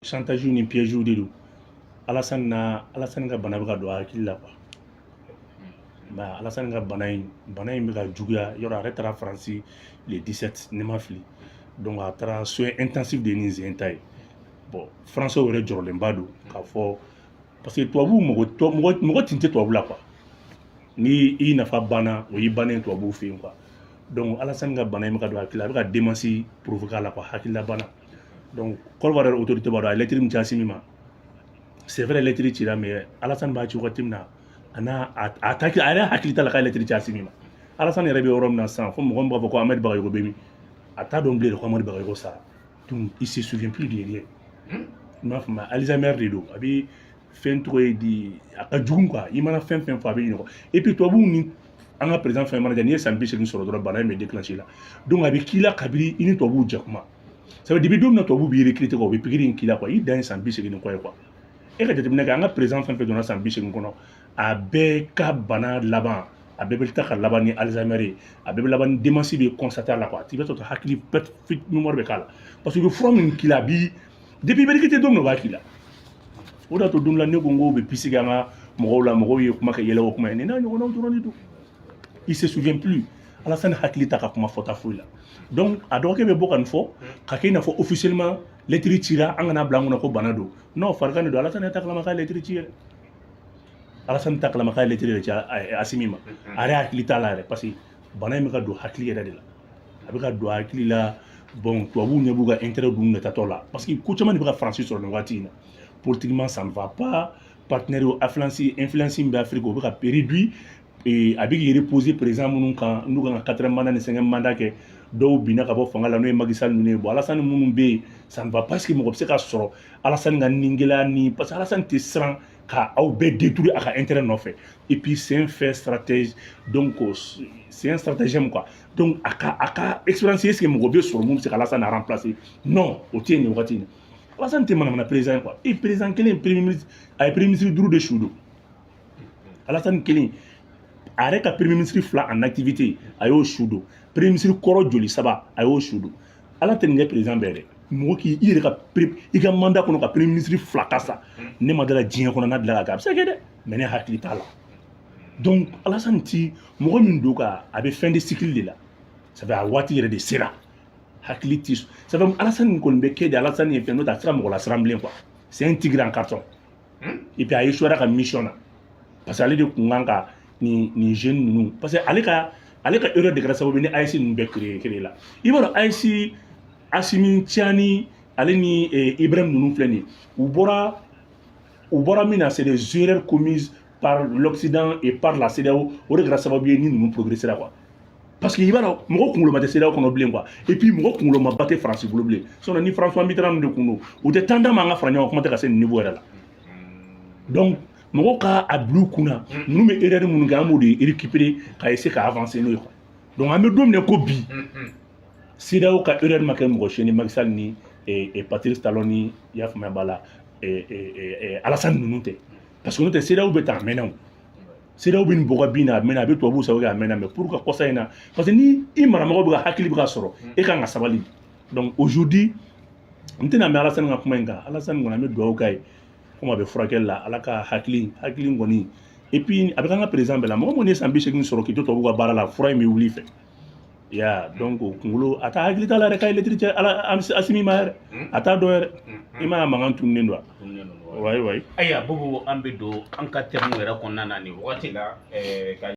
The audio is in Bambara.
Chantage ni piège de don. Alassane na, Alassane ka bana bɛ ka don a hakili la quoi. Mais Alassane ka bana in bɛ ka juguya yɔrɔ. A yɛrɛ taara Faransi le 17, ne ma fili. Donc a taara soins intensifs de ni zen ta ye. Bon, Français yɛrɛ jɔrɔlenba don k'a fɔ, parce que tubabuw mɔgɔ mɔgɔ tin tɛ tubabu la quoi. Ni i nafa banna, o y'i bannen tubabuw fɛ yen quoi. Donc Alassane ka bana in bɛ ka don hakili la, a bɛ ka démence provoquer a la quoi, hakilila bana. Donc Côte d'Ivoire yɛrɛ autorité b'a dɔn. A ye lettre min ci Assimi ma, c'est vrai, lettre cira, mais Alassane b'a ci wagati min na, a n'a a ta, a yɛrɛ hakili t'a la k'a ye lettre ci Assimi ma. Alassane yɛrɛ bɛ yɔrɔ min na sisan, fo mɔgɔ min b'a fɔ ko Ahmed Bagayogo bɛ min, a t'a dɔn bilen ko Ahmed Bagayogo sara. Donc il se souvient plus de rien, i m'a faamu? Alzheimer de don. A bɛ fɛn tɔgɔ ye di, a ka jugu quoi. I mana fɛn fɛn fɔ, a bɛ ɲinɛ kɔ. Et puis tubabuw ni an ka président fɛn mana kɛ, n'i ye san 80 sɔrɔ dɔrɔn, bana in bɛ déclencher la. Donc a bɛ k'i la kabini i ni tubabuw jɛkuma. Ça veut dire depuis don min na tubabuw b'i recruter quoi, u bɛ pikiri in k'i la quoi. I dan ye san 80 kɔ ye quoi. E ka jateminɛ kɛ, an ka président fɛn fɛn donna san 80 kɔnɔ, a bɛɛ ka bana laban, a bɛɛ bɛ taa ka laban ni Alzheimer ye, a bɛɛ bɛ laban ni démence bɛ constater a la quoi. I bɛ sɔrɔ hakili perte mémoire bɛ k'a la, parce que u bɛ fura min k'i la, a bi depuis i bɛ recruter don min na, u b'a k'i la. O de y'a to don dɔ la ne ko n ko bɛ pisi kɛ an ka mɔgɔw la, mɔgɔw ye kuma kɛ yɛlɛ o kuma ye. Nin n'a ɲɔgɔnnaw dɔrɔn de don. Il se souvient plus. Alassane hakili ta ka kuma fɔta foyi la. Donc a dɔgɔkɛ bɛ bɔ ka nin fɔ ka kɛ i n'a fɔ officiellement lettre cira. An kana bila an kunna ko bana don. Non, farigan de don. Alassane ta kalama k'a ye lettre ci yɛrɛ. Alassane ta kalama k'a ye lettre de ci Assimi ma. A yɛrɛ hakili t'a la yɛrɛ, parce que bana in bɛ ka don hakili yɛrɛ de la, a bɛ ka don hakili la. Bon, tubabuw ɲɛ b'u ka intérêt dun de tatɔ la, parce que ko caman de bɛ ka Faransi sɔrɔ nin waati in na. Politiquement, ça ne va pas. Partenaire influence min bɛ Afrique, o bɛ ka réduit. A bɛ k'i reposer président minnu kan, n'u kan ka quatrième mandat ni cinquième mandat kɛ, dɔw binna ka bɔ fanga la, n'o ye Macky Sall ninnu ye. Bon, Alassane minnu bɛ yen, ça ne va pas, parce que mɔgɔ bɛ se ka sɔrɔ Alassane ka ningɛlɛya ni, parce que Alassane tɛ siran ka aw bɛɛ détruire a ka intérêt nɔfɛ. Et puis c'est un fait stratège, donc c'est un stratagème quoi. Donc a ka expérience, est ce que mɔgɔ bɛ sɔrɔ mun bɛ se ka Alassane remplacer? Non, o tɛ yen nin wagati in na. Alassane tɛ manamana président ye quoi. E président kelen, premier ministre, a ye premier ministre duuru de su don. Alassane kelen, a yɛrɛ ka premier ministre fila en activité, a y'o su don. Premier ministre kɔrɔ joli saba, a y'o su don. Ala tɛ nin kɛ président bɛɛ dɛ. Mɔgɔ k'i i yɛrɛ ka i ka mandat kɔnɔ ka premier ministre fila ka sa, ne ma dala diɲɛ kɔnɔ n'a dilan ka kɛ. A bɛ se ka kɛ dɛ, mais ne hakili t'a la. Donc Alassane ti mɔgɔ min don ka a bɛ fin de cycle de la. Ça fait a waati yɛrɛ de sera, hakili ti. Ça fait Alassane kɔni bɛ kɛ de. Alassane ye fɛn n'o tɛ, a tɛ se ka mɔgɔ lasiran bilen quoi. C'est un tigre en carton. Et puis a échoué ka mission na, parce que ale de kun kan ka nin jeune ninnu, parce que ale ka erreur de kɛra sababu ye ni AES ninnu bɛɛ créé la. I b'a dɔn, AES, Assimi, Tiani, ale ni Ibrahim ninnu filɛ nin ye, u bɔra min na, c'est des erreurs commises par l'Occident et par la CEDEAO. O de kɛra sababu ye ni ninnu progressera quoi, parce que i b'a dɔn, mɔgɔ kunkoloma tɛ CEDEAO kɔnɔ bilen quoi. Et puis mɔgɔ kunkolomaba tɛ Faransi bolo bilen. Sinon ni François Mitterrand de kun don, u tɛ temps d'an ma an ka fara ɲɔgɔn kan, kuma tɛ ka se nin niveau yɛrɛ la. Donc mɔgɔw ka a bila u kunna, ninnu bɛ erreur minnu kɛ, an b'o de récupérer ka essayer ka avancer n'o ye quoi. Donc an bɛ don min na ko bi, CEDEAO ka erreur ma kɛ mɔgɔ si ni Macky Sall ni Patrice Talon ni, i y'a faamuya b'a la, Alassane ninnu tɛ, parce que n'o tɛ, CEDEAO bɛ tan a mɛnna. O CEDEAO bɛ nin bɔ ka bin na, a mɛnna, a bɛ tubabuw sago kɛ, a mɛnna. Mais pour que kɔsa in na, parce que ni i maramɔgɔ bɛ ka hakili bɛ ka sɔrɔ, e kan ka sabali. Donc aujourd'hui, n tɛna mɛn Alassane ka kuma in kan. Alassane kɔni, an bɛ dugawu k'a ye, komi a bɛ furakɛli la, Ala ka hakili kɔni. Et puis a bɛ k'an ka président bɛɛ la, mɔgɔ minnu ye san 80 sɔrɔ k'i to tubabuw ka baara la, fura in bɛ wuli i fɛ ya. Donc kunkolo a t'a hakili t'a la yɛrɛ k'a ye lettre cɛ ala Assimi ma yɛrɛ, a t'a dɔn yɛrɛ. I m'a ye, a mankan tununnen don wa? Wayi wayi. Ayiwa Bubu, an bɛ don an ka thème yɛrɛ kɔnɔna na nin wagati la ka